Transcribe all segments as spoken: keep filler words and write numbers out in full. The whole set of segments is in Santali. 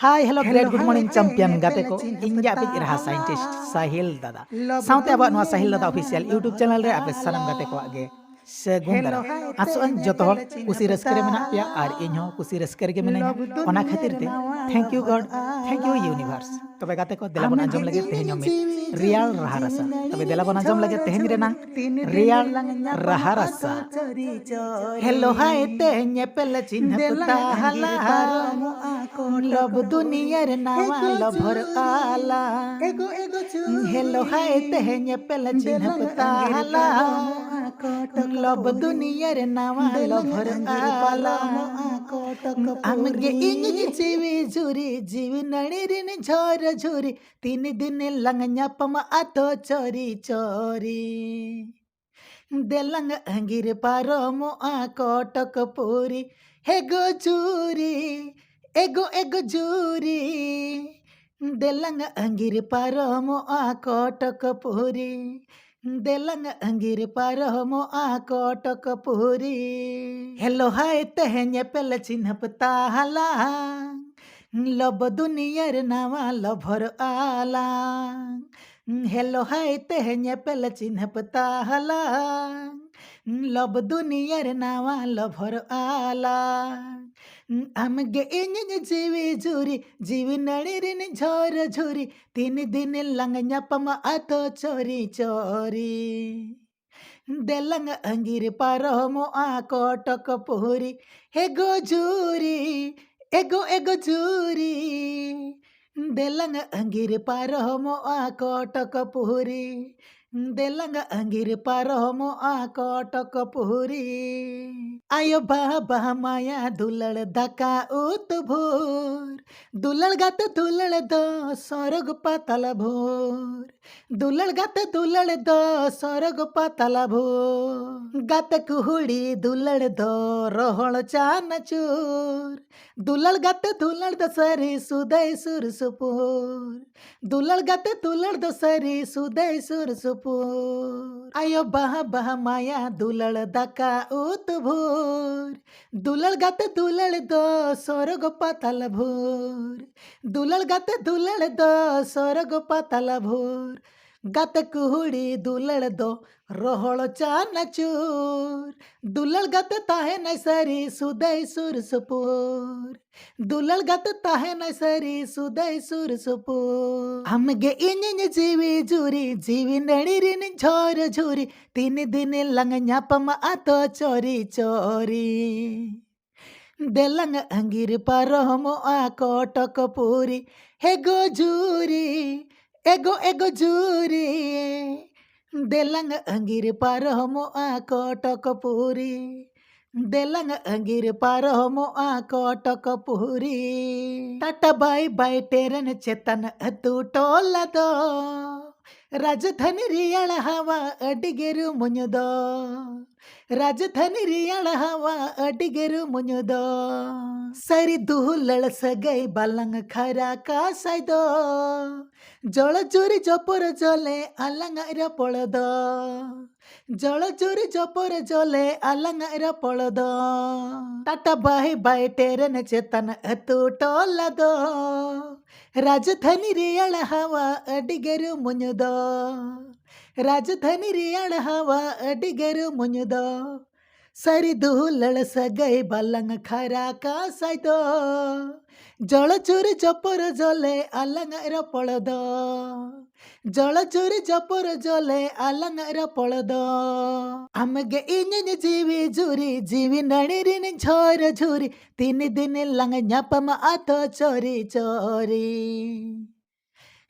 Hi, hello, great, good morning, champion ᱜᱟᱛᱮ ᱠᱚ᱾ ᱤᱧ ᱜᱮ ᱟᱯᱮ ᱨᱟᱦᱟ scientist ᱥᱟᱦᱤᱞ ᱫᱟᱫᱟ᱾ ᱥᱟᱶᱛᱮ ᱟᱵᱚᱣᱟᱜ ᱱᱚᱣᱟ ᱥᱟᱦᱤᱞ ᱫᱟᱫᱟ official YouTube channel ᱨᱮ ᱟᱯᱮ ᱥᱟᱱᱟᱢ ᱜᱟᱛᱮ ᱠᱚᱣᱟᱜ ᱜᱮ ᱥᱟᱹᱜᱩᱱ ᱫᱟᱨᱟᱢ᱾ ᱟᱥᱚᱜ ᱟᱹᱧ ᱡᱚᱛᱚ ᱦᱚᱲ ᱠᱩᱥᱤ ᱨᱟᱹᱥᱠᱟᱹ ᱨᱮ ᱢᱮᱱᱟᱜ ᱯᱮᱭᱟ ᱟᱨ ᱤᱧ ᱦᱚᱸ ᱠᱩᱥᱤ ᱨᱟᱹᱥᱠᱟᱹ ᱨᱮᱜᱮ ᱢᱤᱱᱟᱹᱧᱟ᱾ ᱚᱱᱟ ᱠᱷᱟᱹᱛᱤᱨ ᱛᱮ thank you God, thank you universe᱾ ᱛᱚᱵᱮ ᱜᱟᱛᱮ ᱠᱚ, ᱫᱮᱞᱟ ᱵᱚᱱ ᱟᱸᱡᱚᱢ ᱞᱮᱜᱮ ᱛᱮᱦᱮᱧ ᱦᱚᱸ ᱢᱤᱫ ᱨᱮᱭᱟᱲ ᱨᱟᱦᱟ ᱨᱟᱥᱟ᱾ ᱛᱚᱵᱮ ᱫᱮᱞᱟ ᱵᱚᱱ ᱟᱸᱡᱚᱢ ᱞᱮᱜᱮ ᱛᱮᱦᱮᱧ ᱨᱮᱱᱟᱝ ᱨᱮᱭᱟᱲ ᱨᱟᱦᱟ ᱨᱟᱥᱟ᱾ ᱦᱮᱞᱳ ᱦᱟᱭ ᱛᱮ ᱧᱮᱯᱮᱞ ᱪᱤᱱᱦᱟᱹᱯ ᱛᱟᱦᱞᱟ, ᱞᱚᱵ ᱫᱩᱱᱤᱭᱟᱹ ᱨᱮ ᱱᱟᱣᱟ ᱞᱚᱵᱷᱚᱨ ᱟᱞᱟ᱾ ᱦᱮᱞᱳ ᱦᱟᱭ ᱛᱮ ᱧᱮᱯᱮᱞ ᱪᱤᱱᱦᱟᱹᱯ ᱛᱟᱦᱞᱟ, ᱞᱚᱵ ᱫᱩᱱᱤᱭᱟᱹ ᱨᱮ ᱱᱟᱣᱟ ᱞᱚᱵᱷᱚᱨ ᱟᱞᱟ᱾ ᱟᱢᱜᱮ ᱤᱧᱤᱡ ᱡᱤᱣᱤ ᱡᱩᱨᱤ, ᱡᱤᱣᱤ ᱱᱟᱹᱲᱤ ᱨᱤᱱ ᱡᱷᱚᱨ ᱡᱷᱩᱨᱤ, ᱛᱤᱱ ᱫᱤᱱ ᱞᱟᱝ ᱧᱟᱯᱟᱢᱟ ᱟᱫᱚ ᱪᱚᱨᱤ ᱪᱚᱨᱤ᱾ ᱫᱮᱞᱟᱝ ᱟᱸᱜᱤᱨ ᱯᱟᱨᱚᱢᱚᱜᱼᱟ ᱠᱚᱴᱚᱠ ᱯᱩᱨᱤ, ᱦᱮ ᱜᱚ ᱡᱩᱨᱤ, ᱮᱜᱳ ᱮᱜᱳ ᱡᱩᱨᱤ᱾ ᱫᱮᱞᱟᱝ ᱟᱸᱜᱤᱨ ᱯᱟᱨᱚᱢᱚᱜᱼᱟ ᱠᱚᱴᱚᱠ ᱯᱩᱨᱤ, ᱫᱮᱞᱟᱝ ᱟᱸᱜᱤᱨ ᱯᱟᱨᱚᱢᱚᱜᱼᱟ ᱠᱚᱴᱚᱠ ᱯᱩᱨᱤ᱾ ᱦᱮᱞᱳ ᱦᱟᱭ ᱛᱮᱦᱮᱧ ᱧᱮᱯᱮᱞ ᱪᱤᱱᱦᱟᱹᱯ ᱛᱟᱦᱞᱟᱝ, ᱞᱚᱵ ᱫᱩᱱᱤᱭᱟᱹ ᱨᱮ ᱱᱟᱣᱟ ᱞᱚᱵᱷᱚᱨ ᱟᱞᱟᱝ᱾ ᱦᱮᱞᱳ ᱦᱟᱭ ᱛᱮᱦᱮᱧ ᱧᱮᱯᱮᱞ ᱪᱤᱱᱦᱟᱹᱯ ᱛᱟᱦᱞᱟᱝ, ᱞᱚᱵ ᱫᱩᱱᱤᱭᱟᱹ ᱨᱮ ᱱᱟᱣᱟ ᱞᱚᱵᱷᱚᱨ ᱟᱞᱟᱝ᱾ ᱟᱢᱜᱮ ᱤᱧᱤᱡ ᱡᱤᱣᱤ ᱡᱩᱨᱤ, ᱡᱤᱣᱤ ᱱᱟᱹᱲᱤ ᱨᱤᱱ ᱡᱷᱚᱨ ᱡᱷᱩᱨᱤ, ᱛᱤᱱ ᱫᱤᱱ ᱞᱟᱝ ᱧᱟᱯᱟᱢᱟ ᱟᱫᱚ ᱪᱚᱨᱤ ᱪᱚᱨᱤ᱾ ᱫᱮᱞᱟᱝ ᱟᱸᱜᱤᱨ ᱯᱟᱨᱚᱢᱚᱜᱼᱟ ᱠᱚᱴᱚᱠ ᱯᱩᱨᱤ, ᱦᱮ ᱜᱚ ᱡᱩᱨᱤ, ᱮᱜᱳ ᱮᱜᱳ ᱡᱩᱨᱤ᱾ ᱫᱮᱞᱟᱝ ᱟᱸᱜᱤᱨ ᱯᱟᱨᱚᱢᱚᱜᱼᱟ ᱠᱚᱴᱚᱠ ᱯᱩᱨᱤ, ᱫᱮᱞᱟᱝ ᱟᱸᱜᱤᱨ ᱯᱟᱨᱚᱢᱚᱜᱼᱟ ᱠᱚᱴᱚᱠ ᱯᱩᱨᱤ᱾ ᱟᱭᱳ ᱵᱟᱵᱟ ᱢᱟᱭᱟ ᱫᱩᱞᱟᱹᱲ ᱫᱟᱠᱟ ᱩᱛᱩ ᱵᱷᱳᱨ, ᱫᱩᱞᱟᱹᱲ ᱜᱟᱛᱮ ᱫᱩᱞᱟᱹᱲ ᱫᱚ ᱥᱚᱨᱚᱜᱽ ᱯᱟᱛᱟᱞ ᱵᱷᱳᱨ᱾ ᱫᱩᱞᱟᱹᱲ ᱜᱟᱛᱮ ᱫᱩᱞᱟᱹᱲ ᱫᱚ ᱥᱚᱨᱚᱜᱽ ᱯᱟᱛᱟᱞ ᱵᱷᱳᱨ᱾ ᱜᱟᱛᱮ ᱠᱩᱦᱩᱲᱤ ᱫᱩᱞᱟᱹᱲ ᱫᱚ ᱨᱚᱦᱚᱲ ᱪᱟᱱᱟᱪᱩᱨ᱾ ᱫᱩᱞᱟᱹᱲ ᱜᱟᱛᱮ ᱫᱩᱞᱟᱹᱲ ᱫᱚ ᱥᱟᱹᱨᱤ ᱥᱩᱫᱟᱹᱭ ᱥᱩᱨ ᱥᱩᱯᱩᱨ᱾ ᱫᱩᱞᱟᱹᱲ ᱜᱟᱛᱮ ᱫᱩᱞᱟᱹᱲ ᱫᱚ ᱥᱟᱹᱨᱤ ᱥᱩᱫᱟᱹᱭ ᱥᱩᱨ ᱥᱩᱯᱩᱨ᱾ ᱟᱭᱳ ᱵᱟᱦᱟ ᱵᱟᱦᱟ ᱢᱟᱭᱟ ᱫᱩᱞᱟᱹᱲ ᱫᱟᱠᱟ ᱩᱛᱩ ᱵᱷᱳᱨ᱾ ᱫᱩᱞᱟᱹᱲ ᱜᱟᱛᱮ ᱫᱩᱞᱟᱹᱲ ᱫᱚ ᱥᱚᱨᱚᱜ ᱯᱟᱛᱟᱞ ᱵᱷᱳᱨ᱾ ᱫᱩᱞᱟᱹᱲ ᱜᱟᱛᱮ ᱫᱩᱞᱟᱹᱲ ᱫᱚ ᱥᱚᱨᱚᱜ ᱯᱟᱛᱟᱞ ᱵᱷᱳᱨ᱾ ᱜᱟᱛᱮ ᱠᱩᱦᱩᱲᱤ ᱫᱩᱞᱟᱹᱲ ᱫᱚ ᱨᱚᱦᱚᱲ ᱪᱟᱱᱟᱪᱩᱨ᱾ ᱫᱩᱞᱟᱹᱲ ᱜᱟᱛᱮ ᱛᱟᱦᱮᱱᱟᱭ ᱥᱟᱹᱨᱤ ᱥᱩᱫᱟᱹᱭ ᱥᱩᱨ ᱥᱩᱯᱩᱨ᱾ ᱫᱩᱞᱟᱹᱲ ᱜᱟᱛᱮ ᱛᱟᱦᱮᱱᱟᱭ ᱥᱟᱹᱨᱤ ᱥᱩᱫᱟᱹᱭ ᱥᱩᱨ ᱥᱩᱯᱩᱨ᱾ ᱟᱢᱜᱮ ᱤᱧᱤᱧ ᱡᱤᱣᱤ ᱡᱩᱨᱤ, ᱡᱤᱣᱤ ᱱᱟᱹᱲᱤ ᱨᱤᱱᱤᱧ ᱡᱷᱚᱨ ᱡᱷᱩᱨᱤ᱾ ᱛᱤᱱ ᱫᱤᱱ ᱞᱟᱝ ᱧᱟᱯᱟᱢᱟ ᱟᱫᱚ ᱪᱚᱨᱤ ᱪᱚᱨᱤ᱾ ᱫᱮᱞᱟᱝ ᱟᱸᱜᱤᱨ ᱯᱟᱨᱚᱢᱚᱜᱼᱟ ᱠᱚᱴᱚᱠ ᱯᱩᱨᱤ᱾ ᱮᱜᱳ ᱡᱩᱨᱤ, ᱮᱜᱳ ᱮᱜᱳ ᱡᱩᱨᱤ᱾ ᱫᱮᱞᱟᱝ ᱟᱸᱜᱤᱨ ᱯᱟᱨᱚᱢᱚᱜᱼᱟ ᱠᱚᱴᱚᱠ ᱯᱩᱨᱤ᱾ ᱫᱮᱞᱟᱝ ᱟᱸᱜᱤᱨ ᱯᱟᱨᱚᱢᱚᱜᱼᱟ ᱠᱚᱴᱚᱠ ᱯᱩᱨᱤ᱾ ᱴᱟᱴᱟ ᱵᱟᱭ ᱵᱟᱭ ᱴᱮᱨᱮᱱ ᱪᱮᱛᱟᱱ ᱟᱹᱛᱩ ᱴᱚᱞᱟ ᱫᱚ᱾ ᱨᱟᱡᱽᱫᱷᱟᱱᱤ ᱨᱮᱭᱟᱲ ᱦᱟᱣᱟ ᱟᱹᱰᱤ ᱜᱮ ᱨᱩᱢᱩᱧ ᱫᱚ᱾ ᱨᱟᱡᱽᱫᱷᱟᱱᱤ ᱨᱮᱭᱟᱲ ᱦᱟᱣᱟ ᱟᱹᱰᱤ ᱜᱮ ᱨᱩᱢᱩᱧ ᱫᱚ᱾ ᱥᱟᱹᱨᱤ ᱫᱩᱞᱟᱹᱲ ᱥᱟᱹᱜᱟᱹᱭ ᱵᱟᱞᱟᱝ ᱠᱷᱟᱨᱟ ᱠᱟᱥᱟᱭ ᱫᱚ᱾ ᱡᱚᱲ ᱡᱩᱨᱤ ᱡᱚᱯᱚᱨ ᱡᱚᱞᱮ ᱟᱞᱟᱝᱟᱜ ᱨᱚᱯᱚᱲ ᱫᱚ᱾ ᱡᱚᱲ ᱡᱩᱨᱤ ᱡᱚᱯᱚᱨ ᱡᱚᱞᱮ ᱟᱞᱟᱝᱟᱜ ᱨᱚᱯᱚᱲ ᱫᱚ᱾ ᱴᱟᱴᱟ ᱵᱟᱭ ᱵᱟᱭ ᱴᱮᱨᱮᱱ ᱪᱮᱛᱟᱱ ᱟᱹᱛᱩ ᱴᱚᱞᱟ ᱫᱚ᱾ ᱨᱟᱡᱽᱫᱷᱟᱱᱤ ᱨᱮᱭᱟᱲ ᱦᱟᱣᱟ ᱟᱹᱰᱤ ᱜᱮ ᱨᱩᱢᱩᱧ ᱫᱚ᱾ ᱨᱟᱡᱽᱫᱷᱟᱱᱤ ᱨᱮᱭᱟᱲ ᱦᱟᱣᱟ ᱟᱹᱰᱤ ᱜᱮ ᱨᱩᱢᱩᱧ ᱫᱚ᱾ ᱥᱟᱹᱨᱤ ᱫᱩᱞᱟᱹᱲ ᱥᱟᱹᱜᱟᱹᱭ ᱵᱟᱞᱟᱝ ᱠᱷᱟᱨᱟ ᱠᱟᱥᱟᱭ ᱫᱚ᱾ ᱡᱚᱲ ᱡᱩᱨᱤ ᱡᱚᱯᱚᱨ ᱡᱚᱞᱮ ᱟᱞᱟᱝᱟᱜ ᱨᱚᱯᱚᱲ ᱫᱚ᱾ ᱡᱚᱲ ᱡᱩᱨᱤ ᱡᱚᱯᱚᱨ ᱡᱚᱞᱮ ᱟᱞᱟᱝᱟᱜ ᱨᱚᱯᱚᱲ ᱫᱚ᱾ ᱟᱢᱜᱮ ᱤᱧᱤᱧ ᱡᱤᱣᱤ ᱡᱩᱨᱤ, ᱡᱤᱣᱤ ᱱᱟᱹᱲᱤ ᱨᱤᱱᱤᱧ ᱡᱷᱚᱨ ᱡᱷᱩᱨᱤ᱾ ᱛᱤᱱ ᱫᱤᱱ ᱞᱟᱝ ᱧᱟᱯᱟᱢᱟ ᱟᱫᱚ ᱪᱚᱨᱤ ᱪᱚᱨᱤ᱾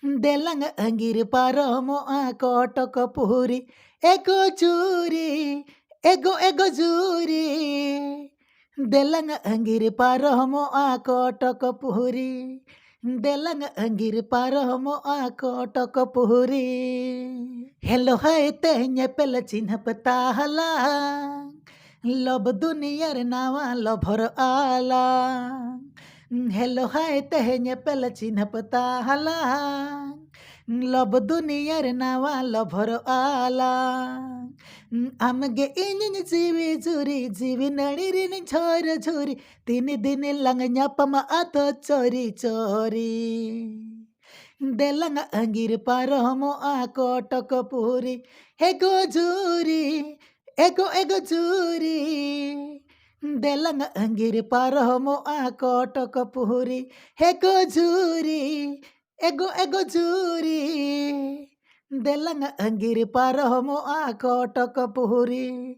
ᱫᱮᱞᱟᱝ ᱟᱸᱜᱤᱨ ᱯᱟᱨᱚᱢᱚᱜᱼᱟ ᱠᱚᱴᱚᱠ ᱯᱩᱨᱤ᱾ ᱮᱜᱳ ᱡᱩᱨᱤ, ᱮᱜᱳ ᱮᱜᱳ ᱡᱩᱨᱤ᱾ ᱫᱮᱞᱟᱝ ᱟᱸᱜᱤᱨ ᱯᱟᱨᱚᱢᱚᱜᱼᱟ ᱠᱚᱴᱚᱠ ᱯᱩᱨᱤ᱾ ᱫᱮᱞᱟᱝ ᱟᱸᱜᱤᱨ ᱯᱟᱨᱚᱢᱚᱜᱼᱟ ᱠᱚᱴᱚᱠ ᱯᱩᱨᱤ᱾ ᱦᱮᱞᱳ ᱦᱟᱭ ᱛᱮ ᱧᱮᱯᱮᱞ ᱪᱤᱱᱦᱟᱹᱯ ᱛᱟᱦᱞᱟᱝ᱾ ᱞᱚᱵ ᱫᱩᱱᱤᱭᱟᱹ ᱨᱮ ᱱᱟᱣᱟ ᱞᱚᱵᱷᱚᱨ ᱟᱞᱟᱝ᱾ ᱦᱮᱞᱳ ᱦᱟᱭ ᱛᱮᱦᱮᱧ ᱧᱮᱯᱮᱞ ᱪᱤᱱᱦᱟᱹᱯ ᱛᱟᱦᱟᱞᱟᱝ᱾ ᱞᱚᱵ ᱫᱩᱱᱤᱭᱟᱹ ᱨᱮ ᱱᱟᱣᱟ ᱞᱚᱵᱷᱚᱨ ᱟᱞᱟᱝ᱾ ᱟᱢᱜᱮ ᱤᱧᱤᱧ ᱡᱤᱣᱤ ᱡᱩᱨᱤ, ᱡᱤᱣᱤ ᱱᱟᱹᱲᱤ ᱨᱤᱱ ᱡᱷᱚᱨ ᱡᱷᱩᱨᱤ᱾ ᱛᱤᱱ ᱫᱤᱱ ᱞᱟᱝ ᱧᱟᱯᱟᱢᱟ ᱟᱫᱚ ᱪᱚᱨᱤ ᱪᱚᱨᱤ᱾ ᱫᱮᱞᱟᱝ ᱟᱺᱜᱤᱨ ᱯᱟᱨᱚᱢᱚᱜᱼᱟ ᱠᱚᱴᱚᱠ ᱯᱩᱨᱤ᱾ ᱦᱮ ᱜᱚ ᱡᱩᱨᱤ, ᱮᱜᱳ ᱮᱜᱳ ᱡᱩᱨᱤ᱾ ᱫᱮᱞᱟᱝ ᱟᱺᱜᱤᱨ ᱯᱟᱨᱚᱢᱚᱜᱼᱟ ᱠᱚᱴᱚᱠ ᱯᱩᱨᱤ᱾ ᱦᱮ ᱜᱚ ᱡᱩᱨᱤ, ᱮᱜᱳ ᱮᱜᱳ ᱡᱩᱨᱤ᱾ ᱫᱮᱞᱟᱝ ᱟᱺᱜᱤᱨ ᱯᱟᱨᱚᱢᱚᱜᱼᱟ ᱠᱚᱴᱚᱠ ᱯᱩᱨᱤ᱾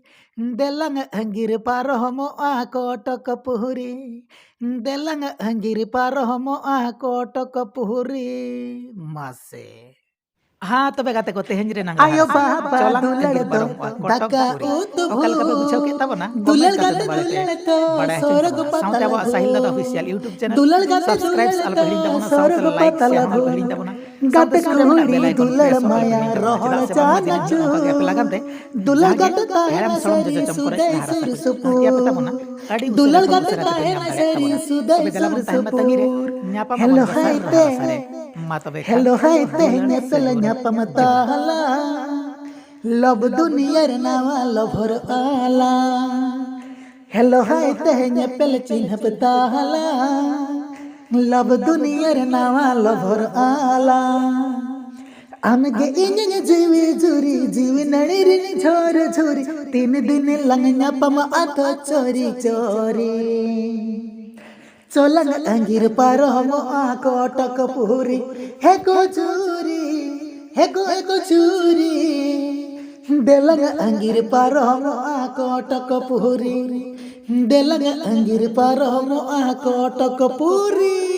ᱫᱮᱞᱟᱝ ᱟᱺᱜᱤᱨ ᱯᱟᱨᱚᱢᱚᱜᱼᱟ ᱠᱚᱴᱚᱠ ᱯᱩᱨᱤ᱾ ᱫᱮᱞᱟᱝ ᱟᱺᱜᱤᱨ ᱯᱟᱨᱚᱢᱚᱜᱼᱟ ᱠᱚᱴᱚᱠ ᱯᱩᱨᱤ᱾ ᱢᱟᱥᱮ᱾ ᱦᱮᱸ, ᱛᱚᱵᱮ ᱜᱟᱛᱮ ᱠᱚ, ᱛᱮᱦᱮᱧ ᱨᱮᱱᱟᱝ ᱟᱭᱳ ᱨᱟᱦᱟ ᱵᱟᱵᱟ ᱪᱚᱞᱟᱝ ᱫᱩᱞᱟᱹᱲ ᱟᱺᱜᱤᱨ ᱫᱚ ᱯᱟᱨᱚᱢᱚᱜᱼᱟ ᱠᱚᱴᱚᱠ ᱫᱟᱠᱟ ᱯᱩᱨᱤ᱾ ᱩᱛᱩ ᱚᱠᱟ ᱞᱮᱠᱟ ᱯᱮ ᱵᱩᱡᱷᱟᱹᱣ ᱠᱮᱫ ᱛᱟᱵᱚᱱᱟ? ᱫᱩᱞᱟᱹᱲ ᱠᱚᱢᱮᱱᱴ ᱠᱟᱛᱮ ᱜᱟᱛᱮ ᱵᱟᱨᱮ ᱛᱮ ᱫᱩᱞᱟᱹᱲ ᱫᱚ ᱵᱟᱲᱟᱭ ᱦᱚᱪᱚ ᱥᱚᱨᱜᱚ ᱵᱚᱱᱟ᱾ ᱥᱟᱶᱛᱮ ᱯᱟᱛᱟᱞ ᱟᱵᱚᱣᱟᱜ ᱥᱟᱦᱤᱞ ᱫᱟᱫᱟ ᱚᱯᱷᱤᱥᱤᱭᱟᱞ ᱤᱭᱩᱴᱩᱵᱽ ᱪᱮᱱᱮᱞ ᱫᱩᱞᱟᱹᱲ ᱜᱟᱛᱮ ᱥᱟᱵᱥᱠᱨᱟᱭᱤᱵ ᱫᱩᱞᱟᱹᱲ ᱟᱞᱚ ᱯᱮ ᱫᱚ ᱦᱤᱲᱤᱧ ᱛᱟᱵᱚᱱᱟ, ᱥᱟᱶᱛᱮ ᱥᱚᱨᱜᱚ ᱞᱟᱭᱤᱠ ᱥᱮᱭᱟᱨ ᱦᱚᱸ ᱟᱞᱚ ᱯᱮ ᱯᱟᱛᱟᱞ ᱦᱤᱲᱤᱧ ᱛᱟᱵᱚᱱᱟ᱾ ᱜᱟᱛᱮ ᱥᱟᱶᱛᱮ ᱚᱱᱟ ᱠᱩᱲᱤ ᱵᱮᱞ ᱟᱭᱠᱚᱱ ᱫᱩᱞᱟᱹᱲ ᱯᱨᱮᱥ ᱟᱞᱚ ᱯᱮ ᱢᱟᱭᱟ ᱦᱤᱲᱤᱧ ᱛᱟᱵᱚᱱᱟ᱾ ᱨᱚᱦᱚᱲ ᱪᱮᱫᱟᱜ ᱥᱮ ᱵᱟᱝᱢᱟ ᱫᱤᱱᱟᱹᱢ ᱦᱤᱞᱳᱜ ᱚᱱᱠᱟ ᱜᱮ ᱟᱯᱮ ᱞᱟᱜᱟᱱ ᱛᱮ ᱫᱩᱞᱟᱹᱲ ᱡᱟᱦᱟᱸ ᱜᱮ ᱜᱟᱛᱮ ᱦᱮᱲᱮᱢ ᱛᱟᱦᱮᱱᱟ ᱥᱚᱲᱚᱢ ᱥᱟᱹᱨᱤ ᱡᱚᱡᱚ ᱪᱚᱢ ᱠᱚᱨᱮ ᱥᱩᱫᱟᱹᱭ ᱞᱟᱦᱟ ᱨᱟᱥᱟ ᱥᱩᱨ ᱠᱚ ᱥᱩᱯᱩᱨ᱾ ᱟᱹᱜᱩᱭᱟ ᱟᱯᱮ ᱛᱟᱵᱚᱱᱟ᱾ ᱟᱹᱰᱤ ᱩᱥᱟᱹᱨᱟ ᱫᱩᱞᱟᱹᱲ ᱛᱮ ᱜᱟᱛᱮ ᱩᱥᱟᱹᱨᱟ ᱯᱮ ᱛᱟᱦᱮᱱᱟ ᱧᱟᱢ ᱫᱟᱲᱮᱭᱟᱜ ᱥᱟᱹᱨᱤ ᱛᱟᱵᱚᱱᱟ᱾ ᱥᱩᱫᱟᱹᱭ ᱛᱚᱵᱮ ᱫᱮᱞᱟ ᱥᱩᱨ ᱵᱚᱱ ᱛᱟᱦᱮᱱ ᱢᱟ ᱛᱟᱺᱜᱤ ᱨᱮ᱾ ᱥᱩᱯᱩᱨ᱾ ᱧᱟᱯᱟᱢ ᱦᱮᱞᱳ ᱟᱵᱚᱱ ᱫᱚᱥᱟᱨ ᱦᱟᱭ ᱨᱟᱦᱟ ᱛᱮ᱾ ᱨᱟᱥᱟ ᱨᱮ᱾ ᱢᱟ ᱛᱚᱵᱮ ᱠᱷᱟᱱ ᱦᱮᱞᱳ ᱦᱟᱭ ᱛᱮ ᱫᱩᱞᱟᱹᱲ ᱧᱮᱯᱮᱞ ᱥᱮ ᱧᱟᱯᱟᱢ ᱛᱟᱦᱞᱟ᱾ ᱞᱚᱵ ᱫᱩᱱᱤᱭᱟᱹ ᱨᱮ ᱱᱟᱣᱟ ᱞᱚᱵᱷᱚᱨ ᱟᱞᱟᱝ᱾ ᱦᱮᱞᱳ ᱦᱟᱭ ᱛᱮᱦᱮᱧ ᱧᱮᱯᱮᱞ ᱪᱤᱱᱦᱟᱹᱯ ᱛᱟᱦᱟᱞᱟᱝ᱾ ᱞᱚᱵ ᱫᱩᱱᱤᱭᱟᱹ ᱨᱮ ᱱᱟᱣᱟ ᱞᱚᱵᱷᱚᱨ ᱟᱞᱟᱝ᱾ ᱟᱢᱜᱮ ᱤᱧᱤᱧ ᱡᱤᱣᱤ ᱡᱩᱨᱤ, ᱡᱤᱣᱤ ᱱᱟᱹᱲᱤ ᱨᱤᱱ ᱡᱷᱚᱨ ᱡᱷᱩᱨᱤ᱾ ᱛᱤᱱ ᱫᱤᱱ ᱞᱟᱝ ᱧᱟᱯᱟᱢᱟ ᱟᱫᱚ ᱪᱚᱨᱤ ᱪᱚᱨᱤ᱾ ᱪᱚᱞᱟᱝ ᱟᱺᱜᱤᱨ ᱯᱟᱨᱚᱢᱚᱜᱼᱟ ᱠᱚᱴᱚᱠ ᱯᱩᱨᱤ᱾ ᱦᱮ ᱜᱚ ᱡᱩᱨᱤ, ᱦᱮ ᱜᱚ, ᱦᱮ ᱜᱚ ᱡᱩᱨᱤ᱾ ᱫᱮᱞᱟᱝ ᱟᱺᱜᱤᱨ ᱯᱟᱨᱚᱢᱚᱜᱼᱟ ᱠᱚᱴᱚᱠ ᱯᱩᱨᱤ᱾ ᱫᱮᱞᱟᱝ ᱟᱺᱜᱤᱨ ᱯᱟᱨᱚᱢᱚᱜᱼᱟ ᱠᱚᱴᱚᱠ ᱯᱩᱨᱤ᱾